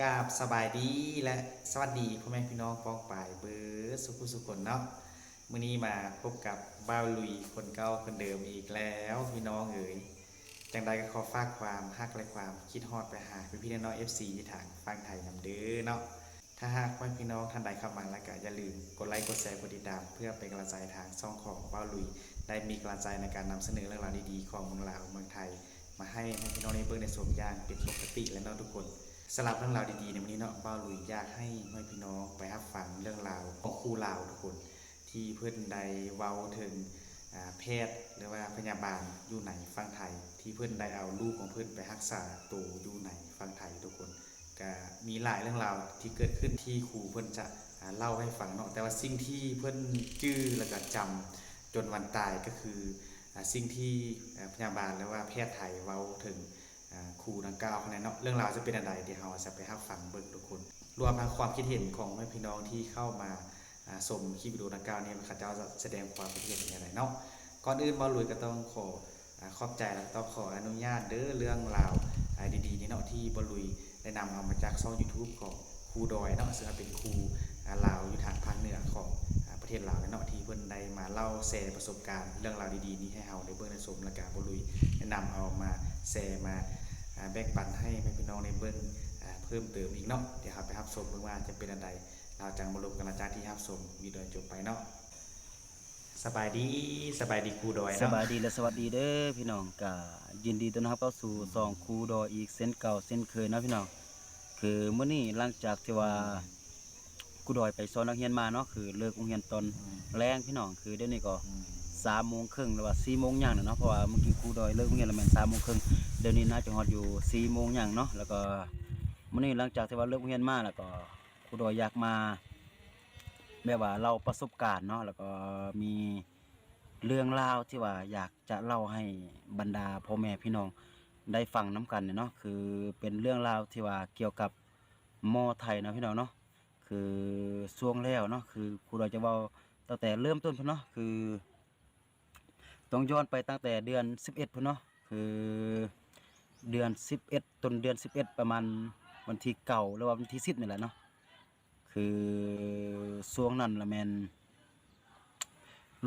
ກາບສະບາຍດີ ແລະ ສະຫວັດດີພໍ່ແມ່ພີ່ນ້ອງປ້ອງປາຍເບິດສູ່ຜູ້ສູ່ຄົນເນາະ. ມື້ນີ້ມາພົບກັບບ່າວລຸຍຄົນເກົ່າຄົນເດີມອີກແລ້ວພີ່ນ້ອງເອີຍ. ຈັ່ງໃດກໍຂໍຝາກຄວາມຮັກ ແລະ ຄວາມຄິດຮອດໄປຫາພີ່ໆນ້ອງໆ ເອັຟຊີ ທີ່ທາງຝັ່ງໄທນຳເດີເນາະ. ຖ້າຫາກວ່າພີ່ນ້ອງທ່ານໃດເຂົ້າມາແລ້ວ ກໍຢ່າລືມກົດໄລ ກົດແຊ ກົດຕິດຕາມ ເພື່ອເປັນກຳລັງໃຈໃຫ້ທາງຊ່ອງຂອງບ່າວລຸຍ ໄດ້ມີກຳລັງໃຈໃນການນຳສະເໜີເລື່ອງລາວດີໆຂອງເມືອງລາວເມືອງໄທ ມາໃຫ້ ໃຫ້ພີ່ນ້ອງໄດ້ເບິ່ງໄດ້ຊົມຢ່າງເປັນປົກກະຕິແລ້ວເນາະທຸກຄົນ. ສຳລັບເລື່ອງລາວດີໆໃນມື້ນີ້ເນາະ ບ່າວລຸຍຢາກໃຫ້ ໃຫ້ພີ່ນ້ອງໄປຮັບຟັງເລື່ອງລາວຂອງຄູລາວທຸກຄົນ ທີ່ເພິ່ນໄດ້ເວົ້າເຖິງ ອາ ແພດ ຫຼືວ່າພະຍາບານຢູ່ໃນຝັ່ງໄທ ທີ່ເພິ່ນໄດ້ເອົາລູກຂອງເພິ່ນໄປຮັກສາໂຕຢູ່ໃນຝັ່ງໄທທຸກຄົນ. ກະມີຫຼາຍເລື່ອງລາວທີ່ເກີດຂຶ້ນທີ່ຄູເພິ່ນຈະ ອາ ເລົ່າໃຫ້ຟັງເນາະ, ແຕ່ວ່າສິ່ງທີ່ເພິ່ນຈື່ ແລ້ວກະຈຳຈົນວັນຕາຍກໍຄື ອາ ສິ່ງທີ່ ອາ ພະຍາບານ ຫຼືວ່າແພດໄທເວົ້າເຖິງ ອາ ຄູດັ່ງກ່າວຫັ້ນແຫຼະເນາະ. ເລື່ອງລາວຈະເປັນອັນໃດ ດຽວເຮົາຈະໄປຮັບຟັງເບິ່ງທຸກຄົນ, ລວມທັງຄວາມຄິດເຫັນຂອງແມ່ພີ່ນ້ອງທີ່ເຂົ້າມາ ອາ ຊົມຄລິບວິດີໂອດັ່ງກ່າວນີ້ ເຂົາເຈົ້າຈະສະແດງຄວາມຄິດເຫັນແນວໃດເນາະ. ກ່ອນອື່ນ ບ່າວລຸຍກໍຕ້ອງຂໍ ອາ ຂອບໃຈ ແລະ ຕ້ອງຂໍອະນຸຍາດເດີ ເລື່ອງລາວ ອາ ດີໆນີ້ເນາະ ທີ່ບ່າວລຸຍໄດ້ນຳເອົາມາຈາກຊ່ອງຢູທູບຂອງຄູດອຍເນາະ ເຊິ່ງເປັນຄູ ອາ ລາວຢູ່ທາງພາກເໜືອຂອງ ອາ ປະເທດລາວເນາະ ທີ່ເພິ່ນໄດ້ມາເລົ່າແຊປະສົບການເລື່ອງລາວດີໆນີ້ໃຫ້ເຮົາໄດ້ເບິ່ງໄດ້ຊົມ ແລ້ວກະບ່າວລຸຍໄດ້ນຳເອົາມາແຊມາ ອາ ແບ່ງປັນໃຫ້ແມ່ພີ່ນ້ອງໄດ້ເບິ່ງ ອາ ເພີ່ມເຕີມອີກເນາະ. ດຽວເຮົາໄປຮັບຊົມເບິ່ງວ່າຈະເປັນອັນໃດ ແລ້ວຈັ່ງມາລົມກັນຫຼັງຈາກທີ່ຮັບຊົມວິດີໂອຈົບໄປເນາະ. ສະບາຍດີ ສະບາຍດີຄູດອຍເນາະ. ສະບາຍດີ ແລະ ສະຫວັດດີເດີພີ່ນ້ອງ. ກະຍິນດີຕ້ອນຮັບເຂົ້າສູ່ ອືມ ຊ່ອງຄູດອຍອີກເຊັ່ນເກົ່າເຊັ່ນເຄີຍເນາະພີ່ນ້ອງ. ຄືມື້ນີ້ຫຼັງຈາກທີ່ວ່າ ອືມ ຄູດອຍໄປສອນນັກຮຽນມາເນາະ, ຄືເລີກໂຮງຮຽນຕອນ ອືມ ແລງພີ່ນ້ອງ, ຄືດຽວນີ້ກໍ ອືມ ສາມໂມງເຄິ່ງ ຫຼືວ່າສີ່ໂມງຫຍັງແຫຼະເນາະ, ເພາະວ່າມື້ກີ້ຄູດອຍເລີກໂຮງຮຽນແລ້ວແມ່ນສາມໂມງເຄິ່ງ, ດຽວນີ້ໜ້າຈະຮອດຢູ່ສີ່ໂມງຫຍັງເນາະ. ແລ້ວກໍມື້ນີ້ຫຼັງຈາກທີ່ວ່າເລີກໂຮງຮຽນມາ ແລ້ວກໍຄູດອຍຢາກມາ ແບບວ່າເລົ່າປະສົບການເນາະ, ແລ້ວກໍມີເລື່ອງລາວທີ່ວ່າຢາກຈະເລົ່າໃຫ້ບັນດາພໍ່ແມ່ພີ່ນ້ອງໄດ້ຟັງນຳກັນເນາະ, ຄືເປັນເລື່ອງລາວທີ່ວ່າກ່ຽວກັບໝໍໄທເນາະພີ່ນ້ອງເນາະ. ຄືຊ່ວງແລ້ວເນາະ ຄືຄູດອຍຈະເວົ້າຕັ້ງແຕ່ເລີ່ມຕົ້ນພຸ້ນເນາະ, ຄື ຕ້ອງຍ້ອນໄປຕັ້ງແຕ່ເດືອນສິບເອັດພຸ້ນເນາະ, ຄືເດືອນສິບເອັດ ຕົ້ນເດືອນສິບເອັດ ປະມານວັນທີເກົ້າ ຫຼືວ່າວັນທີສິບນີ້ແຫຼະເນາະ. ຄືຊ່ວງນັ້ນລະແມ່ນ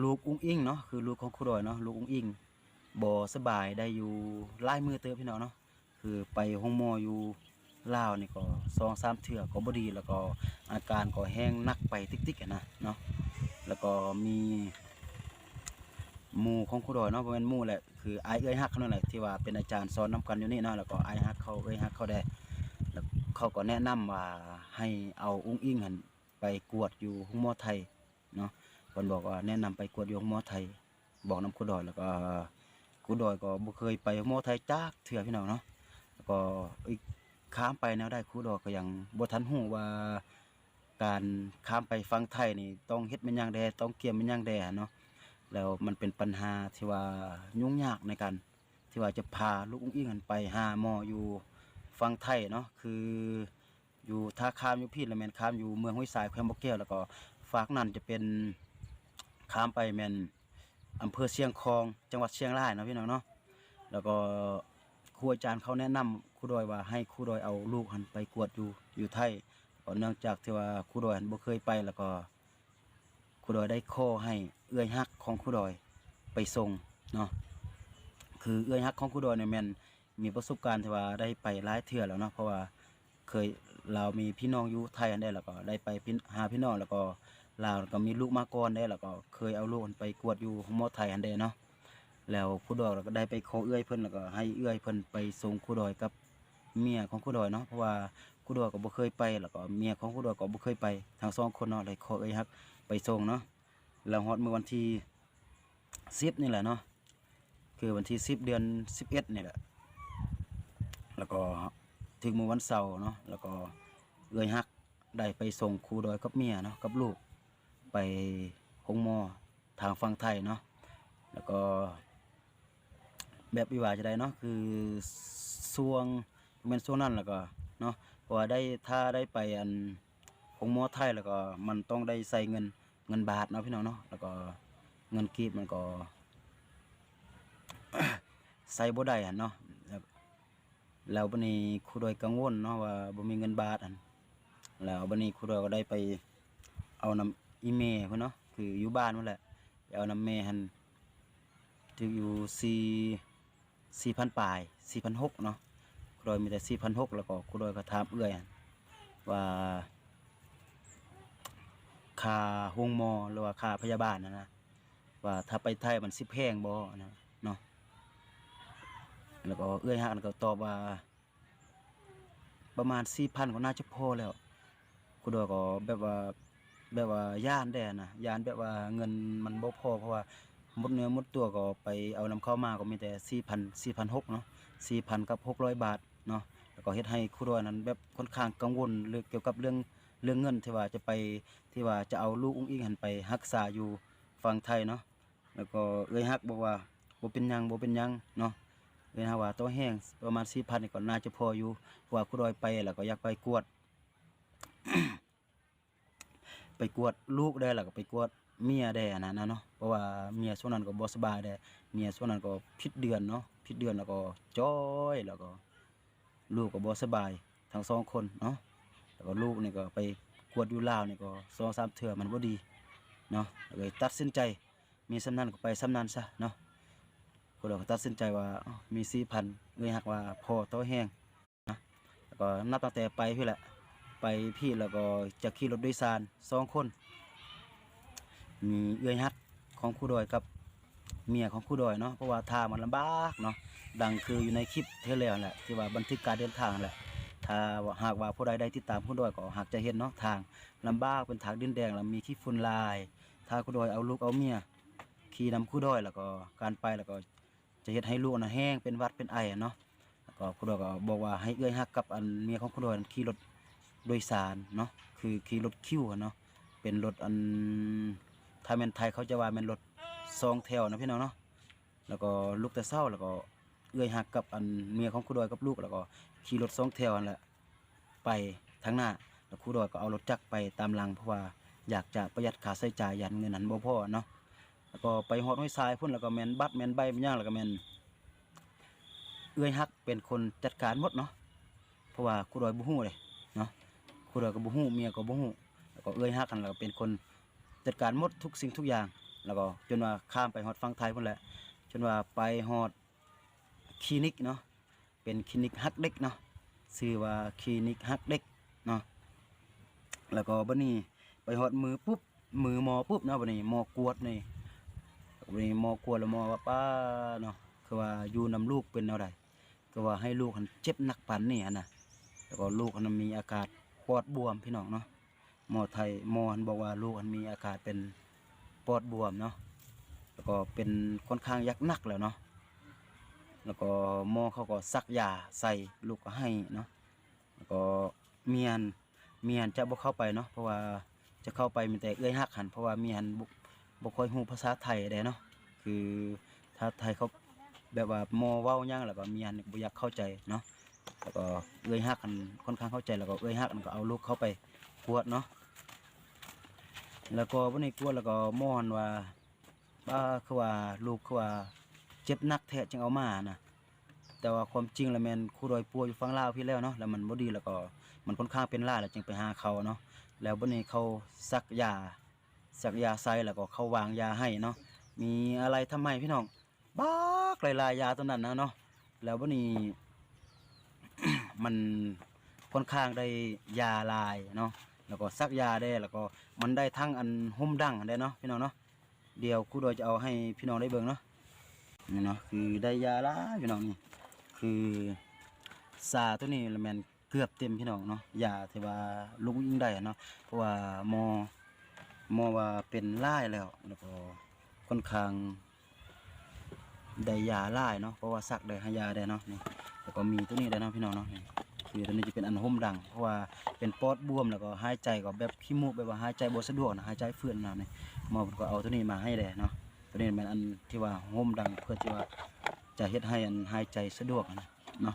ລູກອຸ້ງອິງເນາະ, ຄືລູກຂອງຄູດອຍເນາະ, ລູກອຸ້ງອິງບໍ່ສະບາຍໄດ້ຢູ່ຫຼາຍມື້ເຕີບພີ່ນ້ອງເນາະ. ຄືໄປໂຮງໝໍຢູ່ລາວນີ້ກໍສອງສາມເທື່ອກໍບໍ່ດີ ແລ້ວກໍອາການກໍແຮງໜັກໄປຕິກໆຫັ້ນນະເນາະ. ແລ້ວກໍມີໝູ່ຂອງຄູດອຍເນາະ, ບໍ່ແມ່ນໝູ່ແຫຼະ ຄືອ້າຍເອື້ອຍຮັກເຂົານັ້ນແຫຼະ ທີ່ວ່າເປັນອາຈານສອນນຳກັນຢູ່ນີ້ເນາະ, ແລ້ວກໍອ້າຍຮັກເຂົາ ເອື້ອຍຮັກເຂົາແດ່ ແລ້ວເຂົາກໍແນະນຳວ່າໃຫ້ເອົາອຸ້ງອິງຫັ້ນໄປກວດຢູ່ໂຮງໝໍໄທເນາະ. ເພິ່ນບອກວ່າແນະນຳໄປກວດຢູ່ໂຮງໝໍໄທ ບອກນຳຄູດອຍ ແລ້ວກໍຄູດອຍກໍບໍ່ເຄີຍໄປໂຮງໝໍໄທຈັກເທື່ອພີ່ນ້ອງເນາະ. ແລ້ວກໍອີກ ຂ້າມໄປແນວໃດ ຄູດອຍກໍຍັງບໍ່ທັນຮູ້ວ່າການຂ້າມໄປຝັ່ງໄທນີ້ຕ້ອງເຮັດແມ່ນຫຍັງແດ່ ຕ້ອງກຽມແມ່ນຫຍັງແດ່ເນາະ. ແລ້ວມັນເປັນບັນຫາທີ່ວ່າຫຍຸ້ງຍາກໃນການທີ່ວ່າຈະພາລູກອຸ້ງອິງຫັ້ນໄປຫາໝໍຢູ່ຝັ່ງໄທເນາະ, ຄື ຢູ່ທ່າຂ້າມຢູ່ພີ້ລະແມ່ນຂ້າມຢູ່ເມືອງຫ້ວຍຊາຍ ແຂວງບໍ່ແກ້ວ, ແລ້ວກໍຟາກນັ້ນຈະເປັນ ຂ້າມໄປແມ່ນອຳເພີຊຽງຂອງ ຈັງຫວັດຊຽງລາຍເນາະພີ່ນ້ອງເນາະ. ແລ້ວກໍຄູອາຈານເຂົາແນະນຳຄູດອຍວ່າໃຫ້ຄູດອຍເອົາລູກຫັ້ນໄປກວດຢູ່ ຢູ່ໄທ, ກໍເນື່ອງຈາກທີ່ວ່າຄູດອຍຫັ້ນບໍ່ເຄີຍໄປ ແລ້ວກໍ ຄູດອຍໄດ້ຂໍໃຫ້ເອື້ອຍຮັກຂອງຄູດອຍໄປສົ່ງເນາະ. ຄືເອື້ອຍຮັກຂອງຄູດອຍນີ້ແມ່ນມີປະສົບການທີ່ວ່າໄດ້ໄປຫຼາຍເທື່ອແລ້ວເນາະ, ເພາະວ່າເຄີຍ ລາວມີພີ່ນ້ອງຢູ່ໄທຫັ້ນເດ້, ແລ້ວກໍໄດ້ໄປ ພີ່ ຫາພີ່ນ້ອງ, ແລ້ວກໍລາວກໍມີລູກມາກ່ອນເດ້, ແລ້ວກໍເຄີຍເອົາລູກຫັ້ນໄປກວດຢູ່ໂຮງໝໍໄທຫັ້ນເດ້ເນາະ. ແລ້ວຄູດອຍກໍໄດ້ໄປຂໍເອື້ອຍເພິ່ນ, ແລ້ວກໍໃຫ້ເອື້ອຍເພິ່ນໄປສົ່ງຄູດອຍກັບເມຍຂອງຄູດອຍເນາະ, ເພາະວ່າຄູດອຍກໍບໍ່ເຄີຍໄປ, ແລ້ວກໍເມຍຂອງຄູດອຍກໍບໍ່ເຄີຍໄປ, ທັງສອງຄົນເນາະ, ເລີຍຂໍເອື້ອຍຮັກໄປສົ່ງເນາະ. ແລ້ວຮອດມື້ວັນທີສິບນີ້ແຫຼະເນາະ, ຄືວັນທີສິບ ເດືອນສິບເອັດນີ້ແຫຼະ, ແລ້ວກໍເຖິງມື້ວັນເສົາເນາະ, ແລ້ວກໍເອື້ອຍຮັກໄດ້ໄປສົ່ງຄູດອຍກັບເມຍເນາະ ກັບລູກໄປໂຮງໝໍທາງຝັ່ງໄທເນາະ. ແລ້ວກໍແບບ ວ່າຈັ່ງໃດເນາະ, ຄືຊ່ວງ ແມ່ນຊ່ວງນັ້ນແລ້ວກໍເນາະ, ເພາະວ່າໄດ້ ຖ້າໄດ້ໄປ ອັນ ໂຮງໝໍໄທແລ້ວກໍມັນຕ້ອງໄດ້ໃຊ້ເງິນ ເງິນບາດເນາະພີ່ນ້ອງເນາະ, ແລ້ວກໍເງິນກີບມັນກໍໃຊ້ບໍ່ໄດ້ຫັ້ນເນາະ. ແລ້ວບັດນີ້ຄູດອຍກັງວົນເນາະວ່າບໍ່ມີເງິນບາດຫັ້ນ. ແລ້ວບັດນີ້ຄູດອຍກໍໄດ້ໄປເອົານຳອີ່ແມ່ພຸ້ນເນາະ ຄືຢູ່ບ້ານພຸ້ນແຫຼະ ໄປເອົານຳແມ່ຫັ້ນ ຖືກຢູ່ສີ່ ສີ່ພັນປາຍ ສີ່ພັນຫົກເນາະ. ຄູດອຍມີແຕ່ສີ່ພັນຫົກ ແລ້ວກໍຄູດອຍກໍຖາມເອື້ອຍຫັ້ນວ່າ ຄ່າໂຮງໝໍ ຫຼືວ່າຄ່າພະຍາບານຫັ້ນນະ ວ່າຖ້າໄປໄທມັນຊິແພງບໍ່ນະເນາະ. ແລ້ວກໍເອື້ອຍຮັກນັ້ນກໍຕອບວ່າ ປະມານສີ່ພັນກໍໜ້າຈະພໍແລ້ວ. ຄູດອຍກໍແບບວ່າ ແບບວ່າຢ້ານແດ່ນະ ຢ້ານແບບວ່າເງິນມັນບໍ່ພໍ ເພາະວ່າໝົດເນື້ອໝົດຕົວກໍໄປເອົານຳເຂົາມາກໍມີແຕ່ສີ່ພັນ ສີ່ພັນຫົກເນາະ ສີ່ພັນກັບຫົກຮ້ອຍບາດເນາະ. ແລ້ວກໍເຮັດໃຫ້ຄູດອຍນັ້ນແບບຂ້ອນຂ້າງກັງວົນເລື່ອງ ກ່ຽວກັບເລື່ອງ ເລື່ອງເງິນທີ່ວ່າຈະໄປ ທີ່ວ່າຈະເອົາລູກອຸ້ງອິງຫັ້ນໄປຮັກສາຢູ່ຝັ່ງໄທເນາະ. ແລ້ວກໍເອື້ອຍຮັກບອກວ່າ ບໍ່ເປັນຫຍັງ ບໍ່ເປັນຫຍັງເນາະ. ເອື້ອຍຮັກວ່າຕໍ່ແຮງປະມານສີ່ພັນນີ້ກໍໜ້າຈະພໍຢູ່ ເພາະວ່າຄູດອຍໄປແລ້ວກໍຢາກໄປກວດ ໄປກວດລູກແດ່ ແລ້ວກໍໄປກວດເມຍແດ່ ອັນນັ້ນນະເນາະ. ເພາະວ່າເມຍຊ່ວງນັ້ນກໍບໍ່ສະບາຍແດ່ ເມຍຊ່ວງນັ້ນກໍຜິດເດືອນເນາະ ຜິດເດືອນແລ້ວກໍຈ່ອຍ ແລ້ວກໍ ລູກກໍບໍ່ສະບາຍທັງສອງຄົນເນາະ. ແລ້ວກໍລູກນີ້ກໍໄປກວດຢູ່ລາວນີ້ກໍສອງສາມເທື່ອມັນບໍ່ດີເນາະ. ກໍເລີຍຕັດສິນໃຈ ມີສ່ຳນັ້ນກໍໄປສ່ຳນັ້ນຊະເນາະ. ພວກເຮົາກໍຕັດສິນໃຈວ່າ ເອົ້າ ມີສີ່ພັນ ເອື້ອຍຮັກວ່າພໍຕໍ່ແຮງນະ. ແລ້ວກໍນັບຕັ້ງແຕ່ໄປພີ້ແຫຼະ ໄປພີ້ແລ້ວກໍຈະຂີ່ລົດໂດຍສານສອງຄົນ ມີເອື້ອຍຮັກຂອງຄູດອຍກັບເມຍຂອງຄູດອຍເນາະ. ເພາະວ່າທາງມັນລຳບາກເນາະ ດັ່ງຄືຢູ່ໃນຄລິບເທື່ອແລ້ວຫັ້ນແຫຼະ ທີ່ວ່າບັນທຶກການເດີນທາງຫັ້ນແຫຼະ. ຖ້າຫາກວ່າຜູ້ໃດໄດ້ຕິດຕາມຄູດອຍກໍຫາກຈະເຫັນເນາະ ທາງລຳບາກ ເປັນທາງດິນແດງ ແລ້ວມີຂີ້ຝຸ່ນຫຼາຍ. ຖ້າຄູດອຍເອົາລູກເອົາເມຍຂີ່ນຳຄູດອຍ ແລ້ວກໍການໄປ ແລ້ວກໍຈະເຮັດໃຫ້ລູກນັ້ນແຮງເປັນຫວັດເປັນໄອເນາະ. ແລ້ວກໍຄູດອຍກໍບອກວ່າໃຫ້ເອື້ອຍຮັກກັບອັນເມຍຂອງຄູດອຍນັ້ນຂີ່ລົດໂດຍສານເນາະ ຄືຂີ່ລົດຄິວຫັ້ນເນາະ ເປັນລົດອັນ ຖ້າແມ່ນໄທເຂົາຈະວ່າແມ່ນລົດສອງແຖວນະພີ່ນ້ອງເນາະ. ແລ້ວກໍລຸກແຕ່ເຊົ້າ ແລ້ວກໍເອື້ອຍຮັກກັບອັນເມຍຂອງຄູດອຍກັບລູກ ແລ້ວກໍຂີ່ລົດສອງແຖວຫັ້ນແຫຼະ ໄປທາງໜ້າ ແລ້ວຄູດອຍກໍເອົາລົດຈັກໄປຕາມຫຼັງ ເພາະວ່າຢາກຈະປະຢັດຄ່າໃຊ້ຈ່າຍ ຢ້ານເງິນຫັ້ນບໍ່ພໍເນາະ. ແລ້ວກໍໄປຮອດຫ້ວຍຊາຍພຸ້ນ ແລ້ວກໍແມ່ນບັດແມ່ນໃບແມ່ນຫຍັງ ແລ້ວກໍແມ່ນເອື້ອຍຮັກເປັນຄົນຈັດການໝົດເນາະ ເພາະວ່າຄູດອຍບໍ່ຮູ້ເດ້ເນາະ ຄູດອຍກໍບໍ່ຮູ້ ເມຍກໍບໍ່ຮູ້ ແລ້ວກໍເອື້ອຍຮັກຫັ້ນແຫຼະເປັນຄົນຈັດການໝົດທຸກສິ່ງທຸກຢ່າງ. ແລ້ວກໍຈົນວ່າຂ້າມໄປຮອດຝັ່ງໄທພຸ້ນແຫຼະ ຈົນວ່າໄປຮອດຄລີນິກເນາະ ເປັນຄລີນິກຮັກເດັກເນາະ ຊື່ວ່າຄລີນິກຮັກເດັກເນາະ. ແລ້ວກໍບັດນີ້ໄປຮອດມື້ປຸບ ມື້ໝໍປຸບເນາະ ບັດນີ້ໝໍກວດນີ້ ບັດນີ້ໝໍກວດແລ້ວໝໍວ່າ ປ້າເນາະ ຄືວ່າຢູ່ນຳລູກເປັນແນວໃດ ຄືວ່າໃຫ້ລູກຫັ້ນເຈັບໜັກປານນີ້ຫັ້ນນະ. ແລ້ວກໍລູກຫັ້ນມີອາການປອດບວມພີ່ນ້ອງເນາະ. ໝໍໄທ ໝໍຫັ້ນບອກວ່າລູກຫັ້ນມີອາການເປັນປອດບວມເນາະ ແລ້ວກໍເປັນຂ້ອນຂ້າງຢາກໜັກແລ້ວເນາະ. ແລ້ວກໍໝໍເຂົາກໍສັກຢາໃສ່ ລູກກໍໄຫ້ເນາະ. ແລ້ວກໍເມຍຫັ້ນ ເມຍຫັ້ນຈະບໍ່ເຂົ້າໄປເນາະ ເພາະວ່າຈະເຂົ້າໄປມີແຕ່ເອື້ອຍຮັກຫັ້ນ ເພາະວ່າເມຍຫັ້ນບໍ່ ບໍ່ຄ່ອຍຮູ້ພາສາໄທແດ່ເນາະ. ຄືຖ້າໄທເຂົາແບບວ່າໝໍເວົ້າຫຍັງ ແລ້ວກໍເມຍຫັ້ນບໍ່ຢາກເຂົ້າໃຈເນາະ. ແລ້ວກໍເອື້ອຍຮັກຫັ້ນຂ້ອນຂ້າງເຂົ້າໃຈ ແລ້ວກໍເອື້ອຍຮັກຫັ້ນກໍເອົາລູກເຂົ້າໄປກວດເນາະ. ແລ້ວກໍບັດນີ້ກວດ ແລ້ວກໍໝໍຫັ້ນວ່າ ປ້າ ຄືວ່າລູກຄືວ່າເຈັບໜັກແທ້ຈຶ່ງເອົາມານະ. ແຕ່ວ່າຄວາມຈິງແລ້ວແມ່ນຄູດອຍປົວຢູ່ຝັ່ງລາວພີ້ແລ້ວເນາະ ແລ້ວມັນບໍ່ດີ ແລ້ວກໍມັນຂ້ອນຂ້າງເປັນຫຼາຍ ແລ້ວຈຶ່ງໄປຫາເຂົາເນາະ. ແລ້ວບັດນີ້ເຂົາສັກຢາ ສັກຢາໃສ່ ແລ້ວກໍເຂົາວາງຢາໃຫ້ເນາະ. ມີອາໄລທຳໄມພີ່ນ້ອງ ບັກຫຼາຍໆ ຢາຕົວນັ້ນນະເນາະ. ແລ້ວບັດນີ້ ມັນຂ້ອນຂ້າງໄດ້ຢາຫຼາຍເນາະ ແລ້ວກໍສັກຢາແດ່ ແລ້ວກໍມັນໄດ້ທັງອັນໂຮມດັງຫັ້ນແດ່ເນາະ ພີ່ນ້ອງເນາະ. ດຽວຄູດອຍຈະເອົາໃຫ້ພີ່ນ້ອງໄດ້ເບິ່ງເນາະ. ນີ້ເນາະ ຄືໄດ້ຢາຫຼາຍພີ່ນ້ອງ ນີ້ຄືຊາຕົວນີ້ລະແມ່ນເກືອບເຕັມພີ່ນ້ອງເນາະ ຢາທີ່ວ່າລູກອີ່ງໄດ້ເນາະ. ເພາະວ່າໝໍ ໝໍວ່າເປັນຫຼາຍແລ້ວ ແລ້ວກໍຂ້ອນຂ້າງ ໄດ້ຢາຫຼາຍເນາະ ເພາະວ່າສັກໄດ້ໃຫ້ຢາໄດ້ເນາະ. ນີ້ ແລ້ວກໍມີຕົວນີ້ໄດ້ເນາະ ພີ່ນ້ອງເນາະ. ນີ້ ຄືຕົວນີ້ຈະເປັນອັນໂຮມດັງ ເພາະວ່າເປັນປອດບວມ ແລ້ວກໍຫາຍໃຈກໍແບບຂີ້ມູກ ແບບວ່າຫາຍໃຈບໍ່ສະດວກນະ ຫາຍໃຈເຟືອນນະ. ນີ້ ໝໍເພິ່ນກໍເອົາຕົວນີ້ມາໃຫ້ແດ່ເນາະ. ຕົວນີ້ແມ່ນອັນທີ່ວ່າໂຮມດັງ ເພື່ອທີ່ວ່າຈະເຮັດໃຫ້ອັນຫາຍໃຈສະດວກນະເນາະ.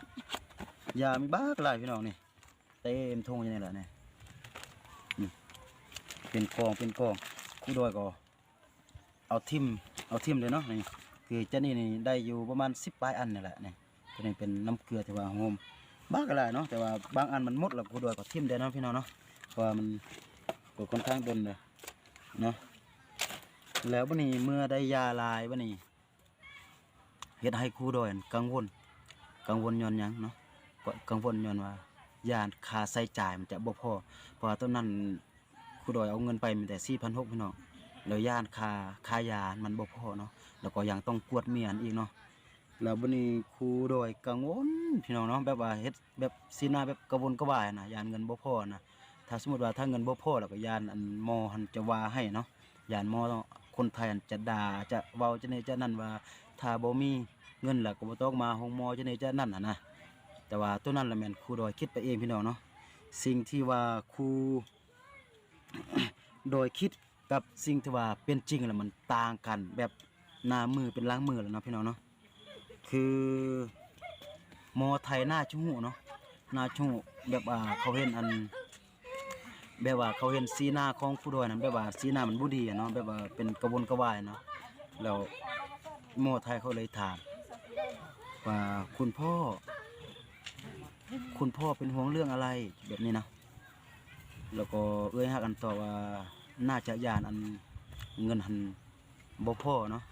ຢາມີບັກຫຼາຍພີ່ນ້ອງ ນີ້ ເຕັມຖົງຢູ່ນີ້ແຫຼະນີ້ ນີ້ ເປັນກອງ ເປັນກອງ. ຄູດອຍກໍ ເອົາຖິ້ມ ເອົາຖິ້ມເລີຍເນາະ. ນີ້ ຄືຈາກນີ້ນີ້ໄດ້ຢູ່ປະມານສິບປາຍອັນນີ້ແຫຼະນີ້. ຕົວນີ້ເປັນນ້ຳເກືອທີ່ວ່າໂຮມ ບາກຫຼາຍເນາະ ແຕ່ວ່າບາງອັນມັນໝົດແລ້ວ ຄູດອຍກໍຖິ້ມໄດ້ເນາະພີ່ນ້ອງເນາະ ເພາະວ່າມັນກໍຄ່ອນຂ້າງດົນແລ້ວເນາະ. ແລ້ວບັດນີ້ເມື່ອໄດ້ຢາຫຼາຍບັດນີ້ ເຮັດໃຫ້ຄູດອຍກັງວົນ ກັງວົນຍ້ອນຫຍັງເນາະ ກໍກັງວົນຍ້ອນວ່າຢ້ານຄ່າໃຊ້ຈ່າຍມັນຈະບໍ່ພໍ ເພາະວ່າຕອນນັ້ນຄູດອຍເອົາເງິນໄປມີແຕ່ສີ່ພັນຫົກ ພີ່ນ້ອງ ແລ້ວຢ້ານຄ່າ ຄ່າຢາມັນບໍ່ພໍເນາະ ແລ້ວກໍຍັງຕ້ອງກວດເມຍຫັ້ນອີກເນາະ. ແລ້ວບັດນີ້ຄູດອຍກັງວົນ ພີ່ນ້ອງເນາະ ແບບວ່າເຮັດ ແບບສີໜ້າແບບກະວົນກະວາຍຫັ້ນນະ ຢ້ານເງິນບໍ່ພໍຫັ້ນນະ. ຖ້າສົມມຸດວ່າຖ້າເງິນບໍ່ພໍແລ້ວກໍຢ້ານອັນໝໍຫັ້ນຈະວ່າໃຫ້ເນາະ ຢ້ານໝໍຄົນໄທຫັ້ນຈະດ່າ ຈະເວົ້າຈະນີ້ຈະນັ້ນວ່າ ຖ້າບໍ່ມີເງິນແລ້ວກໍບໍ່ຕ້ອງມາໂຮງໝໍຈະນີ້ຈະນັ້ນຫັ້ນນະ. ແຕ່ວ່າໂຕນັ້ນລະແມ່ນຄູດອຍຄິດໄປເອງ ພີ່ນ້ອງເນາະ. ສິ່ງທີ່ວ່າຄູ ໂດຍຄິດກັບສິ່ງທີ່ວ່າເປັນຈິງລະມັນຕ່າງກັນແບບໜ້າມືເປັນຫຼັງມືລະເນາະ ພີ່ນ້ອງເນາະ. ຄືໝໍໄທໜ້າຈະຮູ້ເນາະ ໜ້າຈະຮູ້ແບບວ່າເຂົາເຫັນອັນ ແບບວ່າເຂົາເຫັນສີໜ້າຂອງຄູດອຍນັ້ນ ແບບວ່າສີໜ້າມັນບໍ່ດີເນາະ ແບບວ່າເປັນກະວົນກະວາຍເນາະ. ແລ້ວໝໍໄທເຂົາເລີຍຖາມວ່າ ຄຸນພໍ່ ຄຸນພໍ່ເປັນຫ່ວງເລື່ອງອະໄລ ແບບນີ້ນະ. ແລ້ວກໍເອື້ອຍຮັກຫັ້ນຕອບວ່າ ໜ້າຈະຢ້ານອັນເງິນຫັ້ນບໍ່ພໍເນາະ.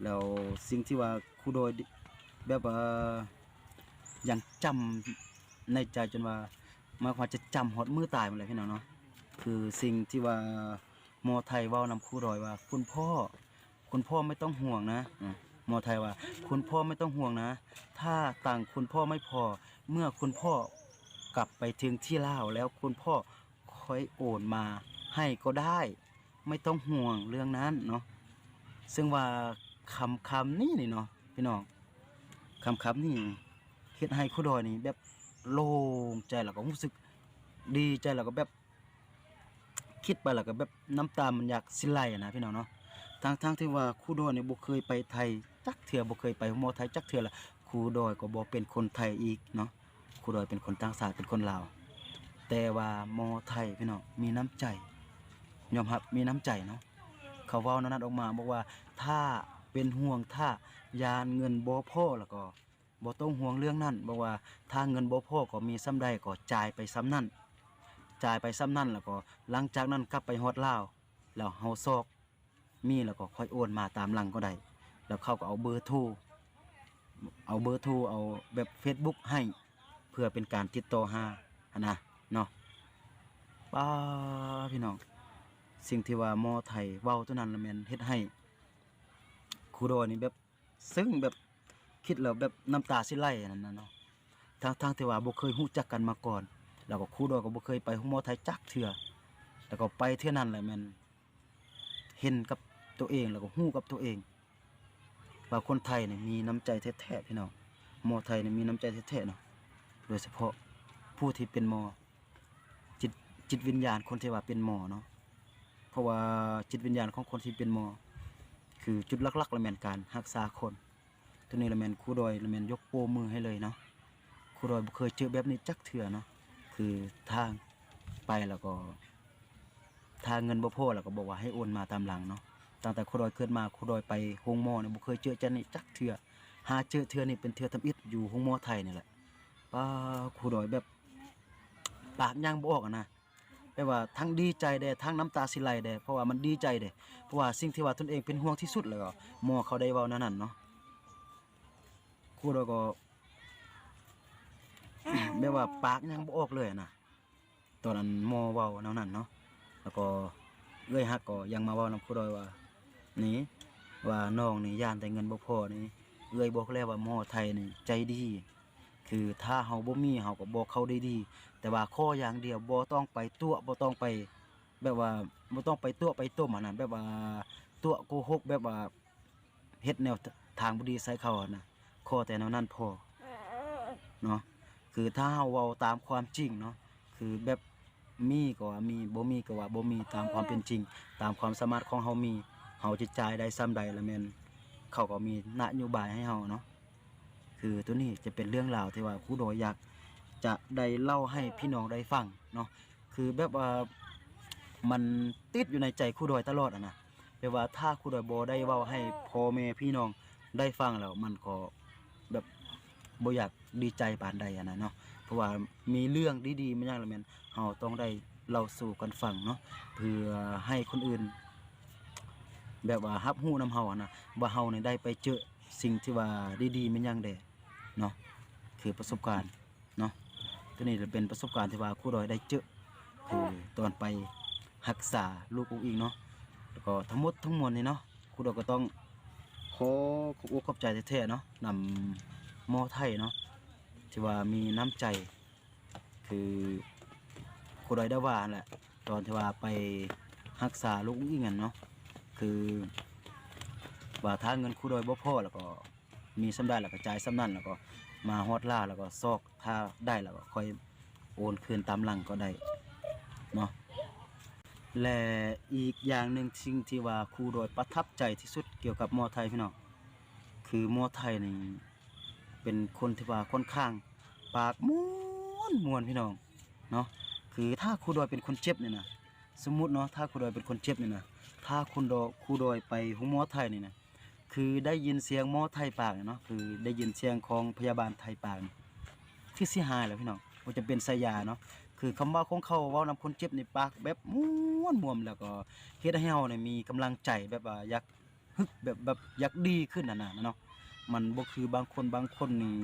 ແລ້ວສິ່ງທີ່ວ່າຄູດອຍ ແບບວ່າຍັງຈຳໃນໃຈຈົນວ່າ ໝາຍຄວາມວ່າຈະຈຳຮອດມື້ຕາຍພຸ້ນແຫຼະ ພີ່ນ້ອງເນາະ. ຄືສິ່ງທີ່ວ່າໝໍໄທເວົ້ານຳຄູດອຍວ່າ ຄຸນພໍ່ ຄຸນພໍ່ໄມ່ຕ້ອງຫ່ວງນະ ອາ ໝໍໄທວ່າ ຄຸນພໍ່ໄມ່ຕ້ອງຫ່ວງນະ ຖ້າຕັງຄຸນພໍ່ໄມ່ພໍ ເມື່ອຄຸນພໍ່ກັບໄປເຖິງທີ່ລາວແລ້ວ ຄຸນພໍ່ຄ່ອຍໂອນມາໃຫ້ກໍໄດ້ ໄມ່ຕ້ອງຫ່ວງເລື່ອງນັ້ນເນາະ. ເຊິ່ງວ່າຄຳ ຄຳນີ້ນີ້ເນາະ ພີ່ນ້ອງ ຄຳ ຄຳນີ້ເຮັດໃຫ້ຄູດອຍນີ້ແບບໂລ່ງໃຈ ແລ້ວກໍຮູ້ສຶກດີໃຈ ແລ້ວກໍແບບ ຄິດໄປແລ້ວກໍແບບນ້ຳຕາມັນຢາກຊິໄຫຼນະ ພີ່ນ້ອງເນາະ. ທັງໆທີ່ວ່າຄູດອຍນີ້ບໍ່ເຄີຍໄປໄທຈັກເທື່ອ ບໍ່ເຄີຍໄປໂຮງໝໍໄທຈັກເທື່ອ ແລ້ວຄູດອຍກໍບໍ່ເປັນຄົນໄທອີກເນາະ. ຄູດອຍເປັນຄົນຕ່າງຊາດ ເປັນຄົນລາວ ແຕ່ວ່າໝໍໄທ ພີ່ນ້ອງ ມີນ້ຳໃຈ ຍອມຮັບ ມີນ້ຳໃຈເນາະ. ເຂົາເວົ້າແນວນັ້ນອອກມາ ບອກວ່າ ຖ້າເປັນຫ່ວງ ຖ້າຢ້ານເງິນບໍ່ພໍ ແລ້ວກໍ ບໍ່ຕ້ອງຫ່ວງເລື່ອງນັ້ນ ບອກວ່າຖ້າເງິນບໍ່ພໍກໍມີສ່ຳໃດກໍຈ່າຍໄປສ່ຳນັ້ນ ຈ່າຍໄປສ່ຳນັ້ນ ແລ້ວກໍຫຼັງຈາກນັ້ນກັບໄປຮອດລາວ ແລ້ວເຮົາຊອກມີ ແລ້ວກໍຄ່ອຍໂອນມາຕາມຫຼັງກໍໄດ້. ແລ້ວເຂົາກໍເອົາເບີໂທ ເອົາເບີໂທ ເອົາແບບເຟສບຸກໃຫ້ ເພື່ອເປັນການຕິດຕໍ່ຫາຫັ້ນນະເນາະ. ປ້າ ພີ່ນ້ອງ ສິ່ງທີ່ວ່າໝໍໄທເວົ້າໂຕນັ້ນລະແມ່ນເຮັດໃຫ້ຄູດອຍນີ້ແບບ ເຊິ່ງແບບຄິດແລ້ວແບບນ້ຳຕາຊິໄຫຼຫັ້ນນະເນາະ. ທັງໆທີ່ວ່າບໍ່ເຄີຍຮູ້ຈັກກັນມາກ່ອນ ແລ້ວກໍຄູດອຍກໍບໍ່ເຄີຍໄປໂຮງໝໍໄທຈັກເທື່ອ ແລ້ວກໍໄປເທື່ອນັ້ນແຫຼະແມ່ນເຫັນກັບໂຕເອງ ແລ້ວກໍຮູ້ກັບໂຕເອງວ່າຄົນໄທນີ້ມີນ້ຳໃຈແທ້ໆ ພີ່ນ້ອງ. ໝໍໄທນີ້ມີນ້ຳໃຈແທ້ໆເນາະ ໂດຍສະເພາະຜູ້ທີ່ເປັນໝໍ ຈິດ ຈິດວິນຍານຄົນທີ່ວ່າເປັນໝໍເນາະ ເພາະວ່າຈິດວິນຍານຂອງຄົນທີ່ເປັນໝໍ ຄືຈຸດຫຼັກໆລະແມ່ນການຮັກສາຄົນ. ໂຕນີ້ລະແມ່ນຄູດອຍລະແມ່ນຍົກໂປ້ມືໃຫ້ເລີຍເນາະ. ຄູດອຍບໍ່ເຄີຍເຈີແບບນີ້ຈັກເທື່ອເນາະ ຄືທາງໄປແລ້ວກໍ ຖ້າເງິນບໍ່ພໍແລ້ວກໍບອກວ່າໃຫ້ໂອນມາຕາມຫຼັງເນາະ. ຕັ້ງແຕ່ຄູດອຍເກີດມາ ຄູດອຍໄປໂຮງໝໍນີ້ບໍ່ເຄີຍເຈີຈັ່ງນີ້ຈັກເທື່ອ ຫາເຈີເທື່ອນີ້ເປັນເທື່ອທຳອິດຢູ່ໂຮງໝໍໄທນີ້ແຫຼະ. ປ້າ ຄູດອຍແບບ ປາກຍັງບໍ່ອອກຫັ້ນນະ ແບບວ່າທັງດີໃຈແດ່ ທັງນ້ຳຕາຊິໄຫຼແດ່ ເພາະວ່າມັນດີໃຈເດ້ ເພາະວ່າສິ່ງທີ່ວ່າຕົນເອງເປັນຫ່ວງທີ່ສຸດ ແລ້ວກໍໝໍເຂົາໄດ້ເວົ້າແນວນັ້ນເນາະ. ຄູດອຍກໍ ແບບວ່າປາກຍັງບໍ່ອອກເລີຍຫັ້ນນະ ຕອນອັນໝໍເວົ້າແນວນັ້ນເນາະ. ແລ້ວກໍເອື້ອຍຮັກກໍຍັງມາເວົ້ານຳຄູດອຍວ່າ ນີ້ ວ່ານ້ອງນີ້ຢ້ານແຕ່ເງິນບໍ່ພໍນີ້ ເອື້ອຍບອກແລ້ວວ່າໝໍໄທນີ້ໃຈດີ ຄືຖ້າເຮົາບໍ່ມີເຮົາກໍບອກເຂົາໄດ້ດີ ແຕ່ວ່າຂໍຢ່າງດຽວບໍ່ຕ້ອງໄປຕົວະ ບໍ່ຕ້ອງໄປ ແບບວ່າບໍ່ຕ້ອງໄປຕົວະໄປຕົ້ມຫັ້ນນະ ແບບວ່າຕົວະໂກຫົກ ແບບວ່າເຮັດແນວທາງບໍ່ດີໃສ່ເຂົາຫັ້ນນະ ຂໍແຕ່ແນວນັ້ນພໍເນາະ. ຄືຖ້າເຮົາເວົ້າຕາມຄວາມຈິງເນາະ ຄືແບບ ມີກໍວ່າມີ ບໍ່ມີກໍວ່າບໍ່ມີ ຕາມຄວາມເປັນຈິງ ຕາມຄວາມສາມາດຂອງເຮົາມີ ເຮົາຈະຈ່າຍໄດ້ສ່ຳໃດລະແມ່ນເຂົາກໍມີນະໂຍບາຍໃຫ້ເຮົາເນາະ. ຄືໂຕນີ້ຈະເປັນເລື່ອງລາວທີ່ວ່າຄູດອຍຢາກຈະໄດ້ເລົ່າໃຫ້ພີ່ນ້ອງໄດ້ຟັງເນາະ ຄືແບບວ່າມັນຕິດຢູ່ໃນໃຈຄູດອຍຕະຫຼອດຫັ້ນນະ ແບບວ່າຖ້າຄູດອຍບໍ່ໄດ້ເວົ້າໃຫ້ພໍ່ແມ່ພີ່ນ້ອງໄດ້ຟັງແລ້ວ ມັນກໍແບບບໍ່ຢາກດີໃຈປານໃດຫັ້ນນະເນາະ. ເພ າະວ່າມີເລື່ອງດີໆມາຫຍັງລະແມ່ນເຮົາຕ້ອງໄດ້ເລົ່າສູ່ກັນຟັງເນາະ ເພື່ອໃຫ້ຄົນອື່ນແບບວ່າຮັບຮູ້ນຳເຮົາຫັ້ນນະ ວ່າເຮົານີ້ໄດ້ໄປເຈີສິ່ງທີ່ວ່າດີໆມາຫຍັງແດ່ເນາະ ຄືປະສົບການເນາະ. ໂຕນີ້ລະເປັນປະສົບການທີ່ວ່າຄູດອຍໄດ້ເຈີ ຄືຕອນໄປຮັກສາລູກອຸ້ງອິງເນາະ ແລ້ວກໍທັງໝົດທັງມວນນີ້ເນາະ ຄູດອຍກໍຕ້ອງຂໍຂອບອົກຂອບໃຈແທ້ໆເນາະ ນຳໝໍໄທເນາະ ທີ່ວ່າມີນ້ຳໃຈ ຄືຄູດອຍໄດ້ວ່າຫັ້ນແຫຼະ ຕອນທີ່ວ່າໄປຮັກສາລູກອຸ້ງອິງຫັ້ນເນາະ ຄືວ່າຖ້າເງິນຄູດອຍບໍ່ພໍ ແລ້ວກໍມີສ່ຳໃດ ແລ້ວກໍຈ່າຍສ່ຳນັ້ນ ແລ້ວກໍມາຮອດລາວ ແລ້ວກໍຊອກ ຖ້າໄດ້ແລ້ວກໍຄ່ອຍໂອນຄືນຕາມຫຼັງກໍໄດ້ເນາະ. ແລະ ອີກຢ່າງໜຶ່ງ ສິ່ງທີ່ວ່າຄູດອຍປະທັບໃຈທີ່ສຸດກ່ຽວກັບໝໍໄທພີ່ນ້ອງ ຄືໝໍໄທນີ້ ເປັນຄົນທີ່ວ່າຂ້ອນຂ້າງປາກມ່ວນໆ ພີ່ນ້ອງເນາະ ຄືຖ້າຄູດອຍເປັນຄົນເຈັບນີ້ນະ ສົມມຸດເນາະ ຖ້າຄູດອຍເປັນຄົນເຈັບນີ້ນະ ຖ້າຄູດອຍ ຄູດອຍໄປໂຮງໝໍໄທນີ້ນະ ຄືໄດ້ຍິນສຽງໝໍໄທປາກນີ້ເນາະ ຄືໄດ້ຍິນສຽງຂອງພະຍາບານໄທປາກນີ້ ຄືຊິຫາຍແລ້ວພີ່ນ້ອງ ບໍ່ຈຳເປັນໃສ່ຢາເນາະ ຄືຄຳເວົ້າຂອງເຂົາເວົ້ານຳຄົນເຈັບນີ້ ປາກແບບມ່ວນໆ ແລ້ວກໍເຮັດໃຫ້ເຮົານີ້ມີກຳລັງໃຈ ແບບວ່າຢາກ ຮຶກແບບ ແບບຢາກດີຂຶ້ນຫັ້ນນະເນາະ ມັນບໍ່ຄືບາງຄົນ ບາງຄົນນີ້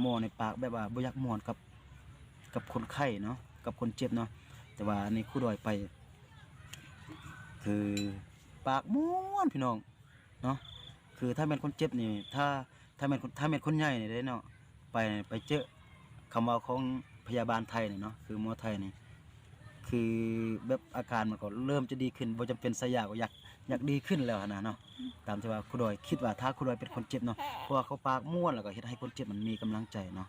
ໝໍໃນປາກແບບວ່າບໍ່ຢາກມ່ວນກັບ ກັບຄົນໄຂ້ເນາະ ກັບຄົນເຈັບເນາະ ແຕ່ວ່າອັນນີ້ຄູດອຍໄປ ຄືປາກມ່ວນພີ່ນ້ອງເນາະ ຄືຖ້າແມ່ນຄົນເຈັບນີ້ ຖ້າ ຖ້າແມ່ນຄົນ ຖ້າແມ່ນຄົນໃຫຍ່ນີ້ເດ້ເນາະ ໄປ ໄປເຈີຄຳເວົ້າຂອງພະຍາບານໄທນີ້ເນາະ ຄືໝໍໄທນີ້ ຄືແບບອາການມັນກໍເລີ່ມຈະດີຂຶ້ນ ບໍ່ຈຳເປັນໃສ່ຢາກໍຢາກ ຢາກດີຂຶ້ນແລ້ວຫັ້ນນະເນາະ ຕາມທີ່ວ່າຄູດອຍຄິດວ່າ ຖ້າຄູດອຍເປັນຄົນເຈັບເນາະ ເພາະວ່າເຂົາປາກມ່ວນ ແລ້ວກໍເຮັດໃຫ້ຄົນເຈັບມັນມີກຳລັງໃຈເນາະ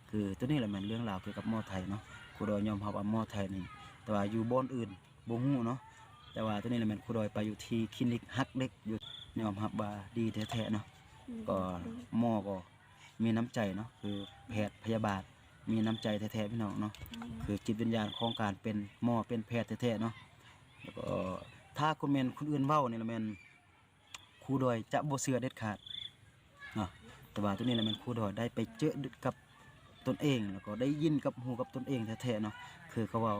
ຄືໂຕນີ້ລະແມ່ນເລື່ອງລາວກ່ຽວກັບໝໍໄທເນາະ ຄູດອຍຍອມຮັບວ່າໝໍໄທນີ້ ແຕ່ວ່າຢູ່ບ່ອນອື່ນບໍ່ຮູ້ເນາະ ແຕ່ວ່າໂຕນີ້ລະແມ່ນຄູດອຍໄປຢູ່ທີ່ຄລີນິກຮັກເດັກຢູ່ ຍອມຮັບວ່າດີແທ້ໆເນາະ ກໍໝໍກໍ ມີນ້ຳໃຈເນາະ ຄືແພດພະຍາບານມີນ້ຳໃຈແທ້ໆ ພີ່ນ້ອງເນາະ ຄືຈິດວິນຍານຂອງການເປັນໝໍເປັນແພດແທ້ໆເນາະ ແລ້ວກໍຖ້າຄົນແມ່ນຄົນອື່ນເວົ້ານີ້ລະແມ່ນຄູດອຍຈະບໍ່ເຊື່ອເດັດຂາດເນາະ ແຕ່ວ່າໂຕນີ້ລະແມ່ນຄູດອຍໄດ້ໄປເຈີກັບຕົນເອງ ແລ້ວກໍໄດ້ຍິນກັບຫູກັບຕົນເອງແທ້ໆເນາະ ຄືເຂົາເວົ້າ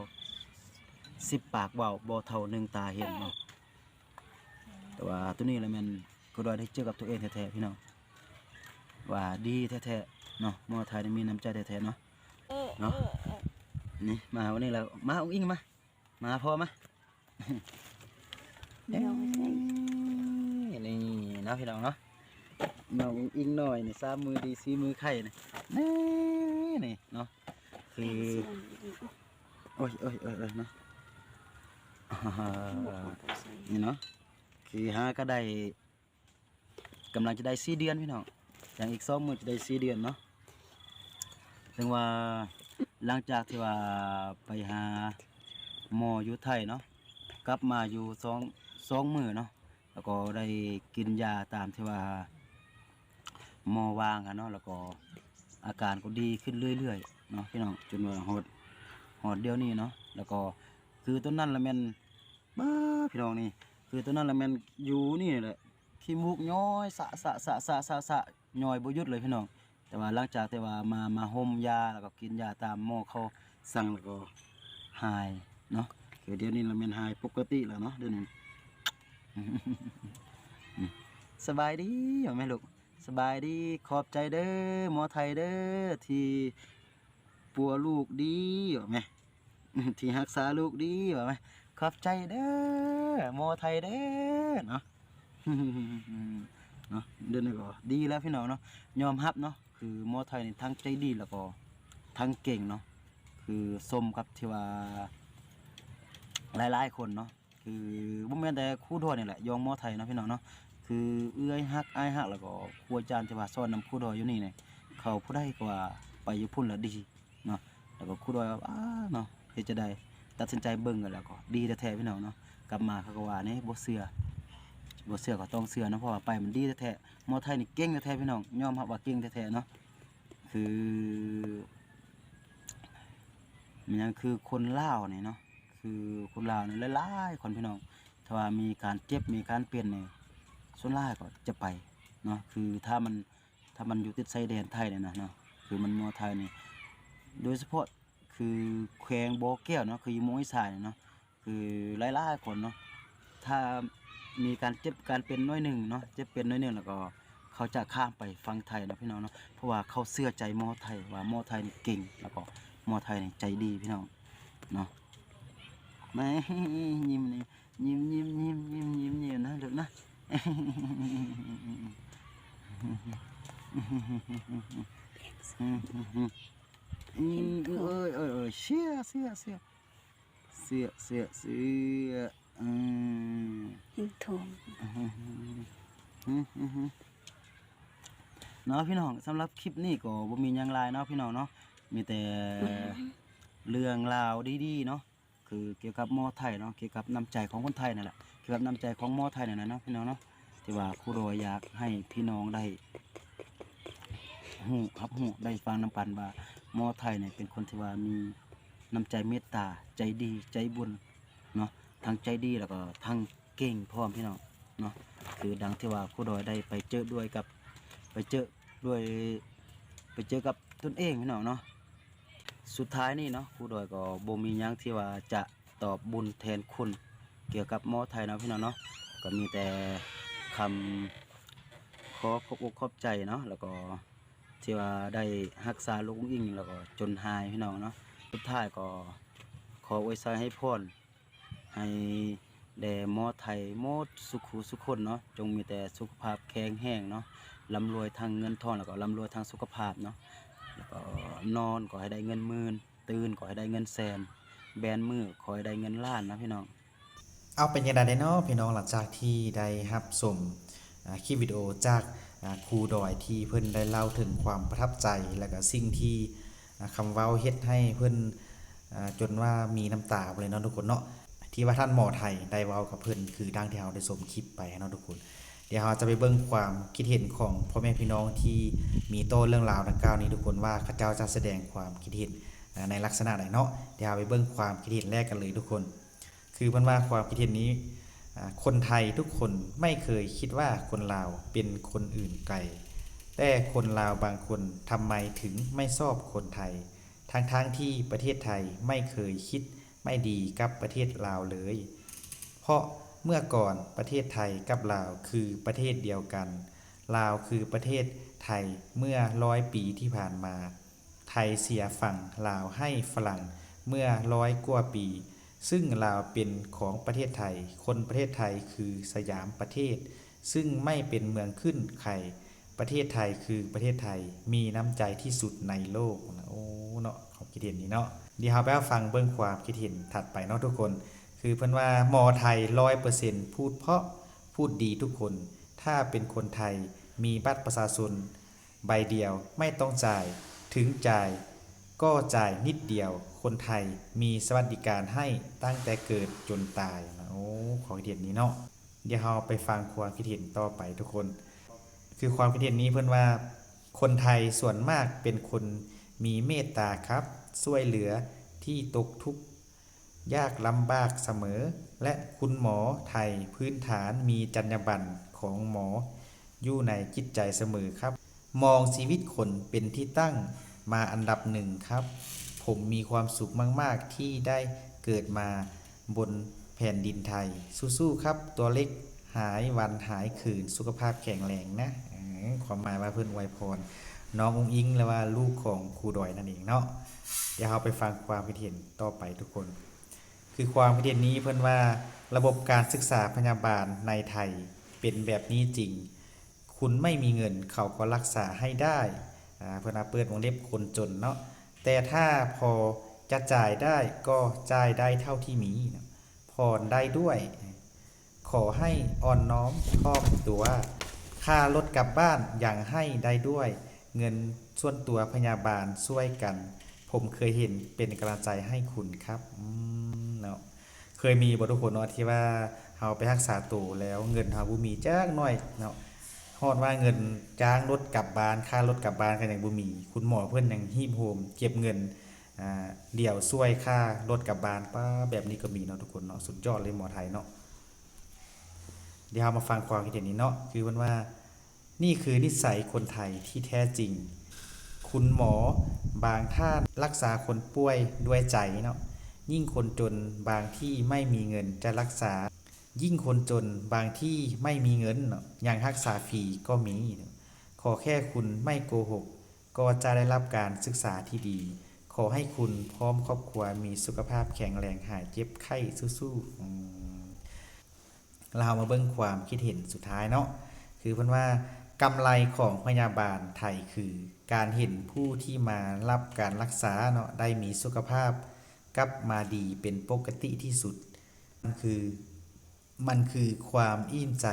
ສິບປາກເວົ້າບໍ່ເທົ່າໜຶ່ງຕາເຫັນເນາະ ແຕ່ວ່າໂຕນີ້ລະແມ່ນຄູດອຍໄດ້ເຈີກັບຕົວເອງແທ້ໆ ພີ່ນ້ອງ ວ່າດີແທ້ໆເນາະ ໝໍໄທນີ້ມີນ້ຳໃຈແທ້ໆເນາະ ເນາະ ນີ້ມາວັນນີ້ແລ້ວ ມາອຸ້ງອິງມາ ມາພໍ່ມາ ເອີ ນີ້ເນາະ ພີ່ນ້ອງເນາະ ນ້ອງອຸ້ງອິງນ້ອຍນີ້ ສາມມື້ດີສີ່ມື້ໄຂ້ນີ້ ນີ້ ນີ້ເນາະ ຄື ໂອ້ຍ ໂອ້ຍ ໂອ້ຍ ໂອ້ຍ ເນາະ ນີ້ເນາະ ຄືຫາກໍໄດ້ ກຳລັງຈະໄດ້ສີ່ເດືອນພີ່ນ້ອງ ຍັງອີກສອງມື້ຈະໄດ້ສີ່ເດືອນເນາະ ເຖິງວ່າຫຼັງຈາກທີ່ວ່າໄປຫາໝໍຢູ່ໄທເນາະ ກັບມາຢູ່ສອງ ສອງມື້ເນາະ ແລ້ວກໍໄດ້ກິນຢາຕາມທີ່ວ່າໝໍວາງຫັ້ນເນາະ ແລ້ວກໍອາການກໍດີຂຶ້ນເລື້ອຍໆເນາະ ພີ່ນ້ອງ ຈົນວ່າຮອດ ຮອດດຽວນີ້ເນາະ ແລ້ວກໍຄືຕອນນັ້ນລະແມ່ນ ປ້າ ພີ່ນ້ອງນີ້ ຄືຕອນນັ້ນລະແມ່ນຢູ່ນີ້ແຫຼະ ຂີ້ມູກຍ້ອຍສະໆໆໆ ຍ້ອຍບໍ່ຢຸດເລີຍພີ່ນ້ອງ ແຕ່ວ່າຫຼັງຈາກທີ່ວ່າມາ ມາຫົ່ມຢາ ແລ້ວກໍກິນຢາຕາມໝໍເຂົາສັ່ງ ແລ້ວກໍຫາຍເນາະ ຄືດຽວນີ້ລະແມ່ນຫາຍປົກກະຕິແລ້ວເນາະ ດຽວນີ້ ສະບາຍດີ ເອົາແມ່ລູກ ສະບາຍດີ ຂອບໃຈເດີ ໝໍໄທເດີ ທີ່ ປົວລູກດີ ວ່າແມ ທີ່ຮັກສາລູກດີ ວ່າແມ ຂອບໃຈເດີ ໝໍໄທເດີ ເນາະ ເນາະ ດຽວນີ້ກໍດີແລ້ວພີ່ນ້ອງເນາະ ຍອມຮັບເນາະ ຄືໝໍໄທນີ້ທັງໃຈດີ ແລ້ວກໍທັງເກັ່ງເນາະ ຄືສົມກັບທີ່ວ່າຫຼາຍໆຄົນເນາະ ຄືບໍ່ແມ່ນແຕ່ຄູດອຍນີ້ແຫຼະ ຢ່ອງໝໍໄທເນາະ ພີ່ນ້ອງເນາະ ຄືເອື້ອຍຮັກ ອ້າຍຮັກ ແລ້ວກໍຄູອາຈານທີ່ວ່າສອນນຳຄູດອຍຢູ່ນີ້ນີ້ ເຂົາຜູ້ໃດກໍວ່າໄປຢູ່ພຸ້ນລະດີເນາະ ແລ້ວກໍຄູດອຍວ່າ ອ້າ ເນາະ ເຮັດຈັ່ງໃດ ຕັດສິນໃຈເບິ່ງ ແລ້ວກໍດີແທ້ໆ ພີ່ນ້ອງເນາະ ກັບມາເຂົາກໍວ່ານີ້ ບໍ່ເຊື່ອ ບໍ່ເຊື່ອກໍຕ້ອງເຊື່ອເນາະ ເພາະວ່າໄປມັນດີແທ້ໆ ໝໍໄທນີ້ເກັ່ງແທ້ໆ ພີ່ນ້ອງ ຍອມຮັບວ່າເກັ່ງແທ້ໆເນາະ ຄື ແມ່ນຫຍັງ ຄືຄົນລາວນີ້ເນາະ ຄືຄົນລາວນີ້ຫຼາຍໆຄົນພີ່ນ້ອງ ຖ້າວ່າມີການເຈັບມີການເປັນນີ້ ສ່ວນຫຼາຍກໍຈະໄປເນາະ ຄືຖ້າມັນ ຖ້າມັນຢູ່ຕິດຊາຍແດນໄທນີ້ນະເນາະ ຄືມັນໝໍໄທນີ້ ໂດຍສະເພາະຄືແຂວງບໍ່ແກ້ວເນາະ ຄືຢູ່ເມືອງຫ້ວຍຊາຍນີ້ເນາະ ຄືຫຼາຍໆຄົນເນາະ ຖ້າມີການເຈັບການເປັນໜ້ອຍໜຶ່ງເນາະ ເຈັບເປັນໜ້ອຍໜຶ່ງ ແລ້ວກໍເຂົາຈະຂ້າມໄປຝັ່ງໄທເນາະພີ່ນ້ອງເນາະ ເພາະວ່າເຂົາເຊື່ອໃຈໝໍໄທ ວ່າໝໍໄທນີ້ເກັ່ງ ແລ້ວກໍໝໍໄທນີ້ໃຈດີພີ່ນ້ອງເນາະ. ແມ່ຍິ້ມນີ້ ຍິ້ມໆໆໆນະລູກນະ ເອີຍໆໆ ເຊື່ອ ເຊື່ອ ເຊື່ອ ເຊື່ອ ເຊື່ອ ເຊື່ອ ອືມ ເຫັນທ້ອງ ເນາະພີ່ນ້ອງ. ສຳລັບຄລິບນີ້ກໍບໍ່ມີຫຍັງຫຼາຍເນາະພີ່ນ້ອງເນາະ ມີແຕ່ເລື່ອງລາວດີໆເນາະ ຄືກ່ຽວກັບໝໍໄທເນາະ ກ່ຽວກັບນ້ຳໃຈຂອງຄົນໄທນັ້ນແຫຼະ ກ່ຽວກັບນ້ຳໃຈຂອງໝໍໄທນັ້ນແຫຼະເນາະພີ່ນ້ອງເນາະ ທີ່ວ່າຄູດອຍຢາກໃຫ້ພີ່ນ້ອງໄດ້ຮູ້ ຮັບຮູ້ ໄດ້ຟັງນຳກັນວ່າໝໍໄທນີ້ເປັນຄົນທີ່ວ່າມີນ້ຳໃຈເມດຕາ ໃຈດີ ໃຈບຸນເນາະ ທັງໃຈດີ ແລ້ວກໍທັງເກັ່ງພ້ອມພີ່ນ້ອງເນາະ ຄືດັ່ງທີ່ວ່າຄູດອຍໄດ້ໄປເຈີດ້ວຍກັບ ໄປເຈີດ້ວຍ ໄປເຈີກັບຕົນເອງພີ່ນ້ອງເນາະ. ສຸດທ້າຍນີ້ເນາະ ຄູດອຍກໍບໍ່ມີຫຍັງທີ່ວ່າຈະຕອບບຸນແທນຄຸນກ່ຽວກັບໝໍໄທເນາະພີ່ນ້ອງເນາະ ກໍມີແຕ່ຄຳຂໍຂອບອົກຂອບໃຈເນາະ ແລ້ວກໍທີ່ວ່າໄດ້ຮັກສາລູກອຸ້ງອິງ ແລ້ວກໍຈົນຫາຍພີ່ນ້ອງເນາະ. ສຸດທ້າຍກໍຂໍອວຍໄຊໃຫ້ພອນ ໃຫ້ແດ່ໝໍໄທໝົດສຸຂູສຸຄົນເນາະ ຈົ່ງມີແຕ່ສຸຂະພາບແຂງແຮງເນາະ ລ່ຳລວຍທັງເງິນທອງ ແລ້ວກໍລ່ຳລວຍທັງສຸຂະພາບເນາະ ແລ້ວກໍນອນກໍໃຫ້ໄດ້ເງິນໝື່ນ ຕື່ນກໍໃຫ້ໄດ້ເງິນແສນ ແບນມື້ຂໍໃຫ້ໄດ້ເງິນລ້ານນະພີ່ນ້ອງ. ເອົາ ເປັນຈັ່ງໃດເນາະພີ່ນ້ອງ ຫຼັງຈາກທີ່ໄດ້ຮັບຊົມ ອາ ຄລິບວິດີໂອຈາກ ອາ ຄູດອຍ ທີ່ເພິ່ນໄດ້ເລົ່າເຖິງຄວາມປະທັບໃຈ ແລະກະສິ່ງທີ່ ອາ ຄຳເວົ້າເຮັດໃຫ້ເພິ່ນ ອາ ຈົນວ່າມີນ້ຳຕາພຸ້ນແຫຼະເນາະທຸກຄົນເນາະ ທີ່ວ່າທ່ານໝໍໄທໄດ້ເວົ້າກັບເພິ່ນ ຄືດັ່ງທີ່ເຮົາໄດ້ຊົມຄລິບໄປເນາະທຸກຄົນ. ດຽວເຮົາຈະໄປເບິ່ງຄວາມຄິດເຫັນຂອງພໍ່ແມ່ພີ່ນ້ອງທີ່ມີຕໍ່ເລື່ອງລາວດັ່ງກ່າວນີ້ທຸກຄົນ ວ່າເຂົາເຈົ້າຈະສະແດງຄວາມຄິດເຫັນ ອາ ໃນລັກສະນະໃດເນາະ. ດຽວເຮົາໄປເບິ່ງຄວາມຄິດເຫັນແລກກັນເລີຍທຸກຄົນ. ຄືເພິ່ນວ່າຄວາມຄິດເຫັນນີ້ ອາ ຄົນໄທທຸກຄົນໄມ່ເຄີຍຄິດວ່າຄົນລາວເປັນຄົນອື່ນໄກ ແຕ່ຄົນລາວບາງຄົນທຳໄມເຖິງໄມ່ຊອບຄົນໄທ ທັງໆທີ່ປະເທດໄທໄມ່ເຄີຍຄິດໄມ່ດີກັບປະເທດລາວເລີຍ ເພາະເມື່ອກ່ອນປະເທດໄທກັບລາວຄືປະເທດດຽວກັນ, ລາວຄືປະເທດໄທເມື່ອຮ້ອຍປີທີ່ຜ່ານມາ. ໄທເສຍຝັ່ງລາວໃຫ້ຝຣັ່ງເມື່ອຮ້ອຍກວ່າປີ, ຊຶ່ງລາວເປັນຂອງປະເທດໄທ, ຄົນປະເທດໄທຄືສະຫຍາມປະເທດ, ຊຶ່ງໄມ່ເປັນເມືອງຂຶ້ນໄຄ, ປະເທດໄທຄືປະເທດໄທ, ມີນ້ຳໃຈທີ່ສຸດໃນໂລກ. ໂອ້ ເນາະ ຄວາມຄິດເຫັນນີ້ເນາະ. ດຽວເຮົາໄປຮັບຟັງເບິ່ງຄວາມຄິດເຫັນຖັດໄປເນາະທຸກຄົນ. ຄືເພິ່ນວ່າ ໝໍໄທຮ້ອຍເປີເຊັນ ພູດເພາະ ພູດດີທຸກຄົນ. ຖ້າເປັນຄົນໄທ ມີບັດປະຊາຊົນ ໃບດຽວ ໄມ່ຕ້ອງຈ່າຍ, ເຖິງຈ່າຍກໍຈ່າຍນິດດຽວ, ຄົນໄທມີສະຫວັດດີການໃຫ້ຕັ້ງແຕ່ເກີດຈົນຕາຍ. ໂອ້ ຄວາມຄິດເຫັນນີ້ເນາະ. ດຽວເຮົາໄປຟັງຄວາມຄິດເຫັນຕໍ່ໄປທຸກຄົນ. ຄືຄວາມຄິດເຫັນນີ້ເພິ່ນວ່າ ຄົນໄທສ່ວນມາກເປັນຄົນມີເມດຕາຄັບ, ຊ່ວຍເຫຼືອທີ່ຕົກທຸກ ຍາກລຳບາກສະເໝີ ແລະ ຄຸນໝໍໄທພື້ນຖານມີຈັນຍາບັນຂອງໝໍຢູ່ໃນຈິດໃຈສະເໝີຄັບ. ມອງຊີວິດຄົນເປັນທີ່ຕັ້ງມາອັນດັບໜຶ່ງຄັບ. ຜົມມີຄວາມສຸກມາກໆທີ່ໄດ້ເກີດມາບົນແຜ່ນດິນໄທ. ສູ້ໆຄັບຕົວເລັກ, ຫາຍວັນຫາຍຄືນ, ສຸຂະພາບແຂງແຮງນະ. ເອີ ຄວາມໝາຍວ່າເພິ່ນອວຍພອນນ້ອງອຸ້ງອິງ ຫຼືວ່າລູກຂອງຄູດອຍນັ້ນເອງເນາະ. ດຽວເຮົາໄປຟັງຄວາມຄິດເຫັນຕໍ່ໄປທຸກຄົນ. ຄືຄວາມຄິດເຫັນນີ້ເພິ່ນວ່າ ລະບົບການສຶກສາພະຍາບານໃນໄທເປັນແບບນີ້ຈິງ, ຄົນໄມ່ມີເງິນເຂົາກໍລັກສາໃຫ້ໄດ້, ອາ ເພິ່ນວ່າເປີດວົງເລັບຄົນຈົນເນາະ, ແຕ່ຖ້າພໍຈະຈ່າຍໄດ້ກໍຈ່າຍໄດ້ເທົ່າທີ່ມີ, ຜ່ອນໄດ້ດ້ວຍ. ຂໍໃຫ້ອ່ອນນ້ອມຖ່ອມຕົວ, ຄ່າລົດກັບບ້ານຍັງໃຫ້ໄດ້ດ້ວຍ, ເງິນສ່ວນຕົວພະຍາບານຊ່ວຍກັນ, ຜົມເຄີຍເຫັນເປັນກຳລັງໃຈໃຫ້ຄຸນຄັບ. ອືມ ເນາະ ເຄີຍມີບໍ່ທຸກຄົນເນາະ ທີ່ວ່າເຮົາໄປຮັກສາໂຕແລ້ວເງິນເຮົາບໍ່ມີຈັກໜ້ອຍເນາະ, ຮອດວ່າເງິນຈ້າງລົດກັບບ້ານ, ຄ່າລົດກັບບ້ານກໍຍັງບໍ່ມີ, ຄຸນໝໍເພິ່ນຍັງຮີບໂຮມເກັບເງິນ ອາ ດຽວຊ່ວຍຄ່າລົດກັບບ້ານ. ປ້າ ແບບນີ້ກໍມີເນາະທຸກຄົນເນາະ, ສຸດຍອດເລີຍໝໍໄທເນາະ. ດຽວເຮົາມາຟັງຄວາມຄິດເຫັນນີ້ເນາະ, ຄືເພິ່ນວ່າ ນີ້ຄືນິໄສຄົນໄທທີ່ແທ້ຈິງ, ຄ ຄຸນໝໍບາງທ່ານລັກສາຄົນປ່ວຍດ້ວຍໃຈເນາະ, ຍິ່ງຄົນຈົນບາງທີ່ໄມ່ມີເງິນຈະລັກສາ, ຍິ່ງຄົນຈົນບາງທີ່ໄມ່ມີເງິນເນາະ ຍັງຮັກສາຟຣີກໍມີ. ຂໍແຄ່ຄຸນໄມ່ໂກຫົກ ກໍຈະໄດ້ຮັບການສຶກສາທີ່ດີ. ຂໍໃຫ້ຄຸນພ້ອມຄອບຄົວມີສຸຂະພາບແຂງແຮງ ຫາຍເຈັບໄຂ້ສູ້ໆ. ອືມ ແລ້ວເຮົາມາເບິ່ງຄວາມຄິດເຫັນສຸດທ້າຍເນາະ ຄືເພິ່ນວ່າ ກຳໄລຂອງພະຍາບານໄທຄືການເຫັນຜູ້ທີ່ມາຮັບການລັກສາເນາະ ໄດ້ມີສຸຂະພາບກັບມາດີເປັນປົກກະຕິທີ່ສຸດ. ມັນຄື ມັນຄືຄວາມອີ່ມໃຈ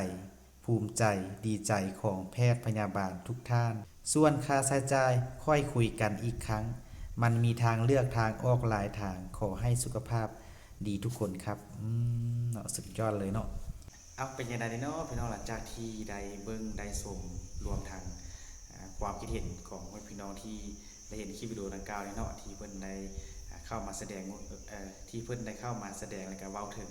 ພູມໃຈ ດີໃຈຂອງແພດພະຍາບານທຸກທ່ານ. ສ່ວນຄ່າໃຊ້ຈ່າຍ ຄ່ອຍຄຸຍກັນອີກຄັ້ງ. ມັນມີທາງເລືອກທາງອອກຫຼາຍທາງ. ຂໍໃຫ້ສຸຂະພາບດີທຸກຄົນຄັບ. ອືມ ເນາະ ສຸດຍອດເລີຍເນາະ. ເອົາ ເປັນຈັ່ງໃດເນາະພີ່ນ້ອງ ຫຼັງຈາກທີ່ໄດ້ເບິ່ງໄດ້ຊົມ ລວມທັງ ອາ ຄວາມຄິດເຫັນຂອງພໍ່ແມ່ພີ່ນ້ອງທີ່ໄດ້ເຫັນຄລິບວິດີໂອດັ່ງກ່າວນີ້ເນາະ ທີ່ເພິ່ນໄດ້ ອາ ເຂົ້າມາສະແດງ ເອີ ທີ່ເພິ່ນໄດ້ເຂົ້າມາສະແດງ ແລ້ວກະເວົ້າເຖິງ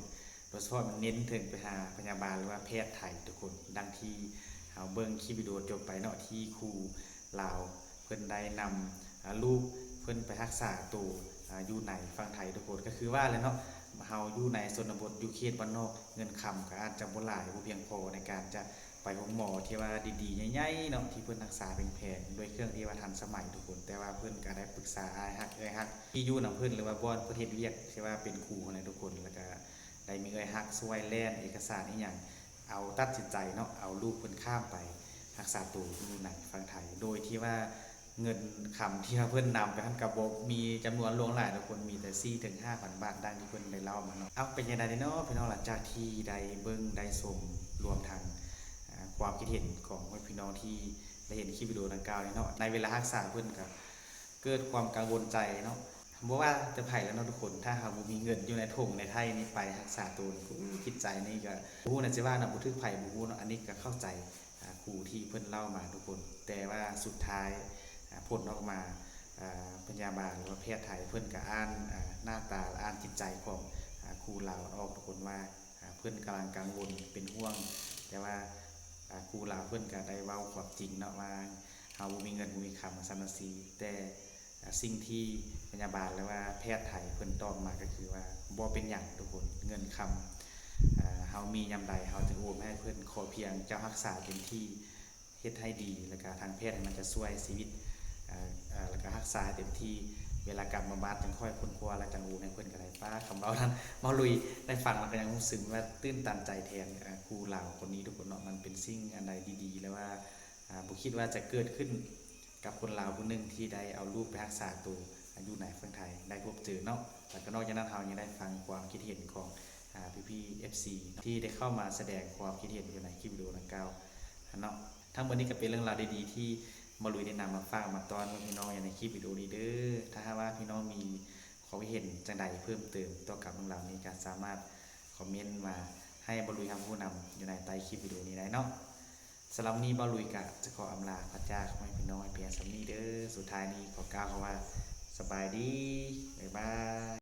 ໂດຍສະເພາະມັນເນັ້ນເຖິງໄປຫາພະຍາບານ ຫຼືວ່າແພດໄທທຸກຄົນ. ດັ່ງທີ່ເຮົາເບິ່ງຄລິບວິດີໂອຈົບໄປເນາະ ທີ່ຄູລາວເພິ່ນໄດ້ນຳ ອາ ລູກເພິ່ນໄປຮັກສາໂຕ ອາ ຢູ່ໃນຝັ່ງໄທທຸກຄົນ. ກໍຄືວ່າແຫຼະເນາະ ເຮົາຢູ່ໃນຊົນນະບົດ ຢູ່ເຂດບ້ານນອກ ເງິນຄຳກໍອາດຈະບໍ່ຫຼາຍ ບໍ່ພຽງພໍໃນການຈະໄປໂຮງໝໍທີ່ວ່າດີໆ ໃຫຍ່ໆ ເນາະ ທີ່ເພິ່ນຮັກສາແພງໆ ດ້ວຍເຄື່ອງທີ່ວ່າທັນສະໄໝທຸກຄົນ. ແຕ່ວ່າເພິ່ນກໍໄດ້ປຶກສາອ້າຍຮັກເອື້ອຍຮັກ ທີ່ຢູ່ນຳເພິ່ນ ຫຼືວ່າບ່ອນເພິ່ນເຮັດວຽກ ທີ່ວ່າເປັນຄູຫັ້ນແຫຼະທຸກຄົນ ແລ້ວກໍ ໄດ້ມີເອື້ອຍຮັກຊ່ວຍແລ່ນເອກະສານອີ່ຫຍັງ ເອົາຕັດສິນໃຈເນາະ ເອົາລູກເພິ່ນຂ້າມໄປຮັກສາໂຕຢູ່ໃນຝັ່ງໄທ ໂດຍທີ່ວ່າເງິນຄຳທີ່ວ່າເພິ່ນນຳໄປຫັ້ນກໍບໍ່ມີຈຳນວນຫຼວງຫຼາຍດອກ ຄົນມີແຕ່ສີ່ເຖິງຫ້າພັນບາດ ດັ່ງທີ່ເພິ່ນໄດ້ເລົ່າມາເນາະ. ເອົາ ເປັນຈັ່ງໃດເນາະພີ່ນ້ອງ ຫຼັງຈາກທີ່ໄດ້ເບິ່ງໄດ້ຊົມ ລວມທັງ ອາ ຄວາມຄິດເຫັນຂອງພໍ່ແມ່ພີ່ນ້ອງທີ່ໄດ້ເຫັນຄລິບວິດີໂອດັ່ງກ່າວນີ້ເນາະ ໃນເວລາຮັກສາເພິ່ນກໍ ເກີດຄວາມກັງວົນໃຈເນາະ ບໍ່ວ່າແຕ່ໃຜແຫຼະເນາະທຸກຄົນ ຖ້າຫາກບໍ່ມີເງິນຢູ່ໃນຖົງໃນໄຖ່ນີ້ໄປຮັກສາໂຕນີ້ ໂອ້ ຈິດໃຈນີ້ກໍບໍ່ຮູ້ນະ ຊິວ່ານຳ ບໍ່ຖືກໃຜບໍ່ຮູ້ເນາະ. ອັນນີ້ກໍເຂົ້າໃຈ ອາ ຄູທີ່ເພິ່ນເລົ່າມາທຸກຄົນ ແຕ່ວ່າສຸດທ້າຍ ອາ ຜົນອອກມາ ອາ ພະຍາບານ ຫຼືວ່າແພດໄທ ເພິ່ນກໍອ່ານ ອາ ໜ້າຕາ ແລະ ອ່ານຈິດໃຈຂອງ ອາ ຄູລາວອອກທຸກຄົນວ່າ ອາ ເພິ່ນກຳລັງກັງວົນເປັນຫ່ວງ ແຕ່ວ່າ ອາ ຄູລາວເພິ່ນກໍໄດ້ເວົ້າຄວາມຈິງເນາະວ່າ ເຮົາບໍ່ມີເງິນບໍ່ມີຄຳ ວ່າຊັ້ນວ່າຊີ້ ແຕ່ ອາ ສິ່ງທີ່ພະຍາບານ ຫຼືວ່າແພດໄທເພິ່ນຕອບມາກໍຄືວ່າ ບໍ່ເປັນຫຍັງທຸກຄົນ ເງິນຄຳ ອາ ເຮົາມີຍາມໃດເຮົາຈຶ່ງໂອນໃຫ້ເພິ່ນ ຂໍພຽງເຈົ້າຮັກສາເຕັມທີ່ ເຮັດໃຫ້ດີ ແລ້ວກະທາງແພດມັນຈະຊ່ວຍຊີວິດ ອາ ອາ ແລ້ວກະຮັກສາໃຫ້ເຕັມທີ່ ເວລາກັບມາບາດຈຶ່ງຄ່ອຍຄົ້ນຄວ້າ ແລ້ວຈັ່ງໂອນໃຫ້ເພິ່ນກໍໄດ້. ປ້າ ຄຳເວົ້ານັ້ນ ເວົ້າລຸຍໄດ້ຟັງແລ້ວກໍຍັງຮູ້ສຶກວ່າຕື່ນຕັນໃຈແທນ ອາ ຄູລາວຄົນນີ້ທຸກຄົນເນາະ ມັນເປັນສິ່ງອັນໃດດີໆ ແລະວ່າ ອາ ບໍ່ຄິດວ່າຈະເກີດຂຶ້ນກັບຄົນລາວຜູ້ໜຶ່ງທີ່ໄດ້ເອົາລູກໄປຮັກສາໂຕ ອາ ຢູ່ໃນຝັ່ງໄທ ໄດ້ພົບເຈີເນາະ. ແລ້ວກໍນອກຈາກນັ້ນເຮົາຍັງໄດ້ຟັງຄວາມຄິດເຫັນຂອງ ອາ ພີ່ໆ ເອັຟຊີ ທີ່ໄດ້ເຂົ້າມາສະແດງຄວາມຄິດເຫັນຢູ່ໃນຄລິບວິດີໂອດັ່ງກ່າວຫັ້ນເນາະ. ທັງໝົດນີ້ກໍເປັນເລື່ອງລາວດີໆ ທີ່ບ່າວລຸຍໄດ້ນຳມາຝາກມາຕ້ອນພີ່ນ້ອງຢູ່ໃນຄລິບວິດີໂອນີ້ເດີ. ຖ້າຫາກວ່າພີ່ນ້ອງມີຄວາມຄິດເຫັນຈັ່ງໃດເພີ່ມເຕີມຕໍ່ກັບເລື່ອງລາວນີ້ ກໍສາມາດຄອມເມັນມາໃຫ້ບ່າວລຸຍຮັບຮູ້ນຳຢູ່ໃນໃຕ້ຄລິບວິດີໂອນີ້ໄດ້ເນາະ. ສຳລັບມື້ນີ້ບ່າວລຸຍກະຈະຂໍອຳລາພາກຈາກພໍ່ແມ່ພີ່ນ້ອງໄວ້ພຽງສ່ຳນີ້ເດີ. ສຸດທ້າຍນີ້ຂໍກ່າວຄຳວ່າ ສະບາຍດີ ບາຍບາຍ.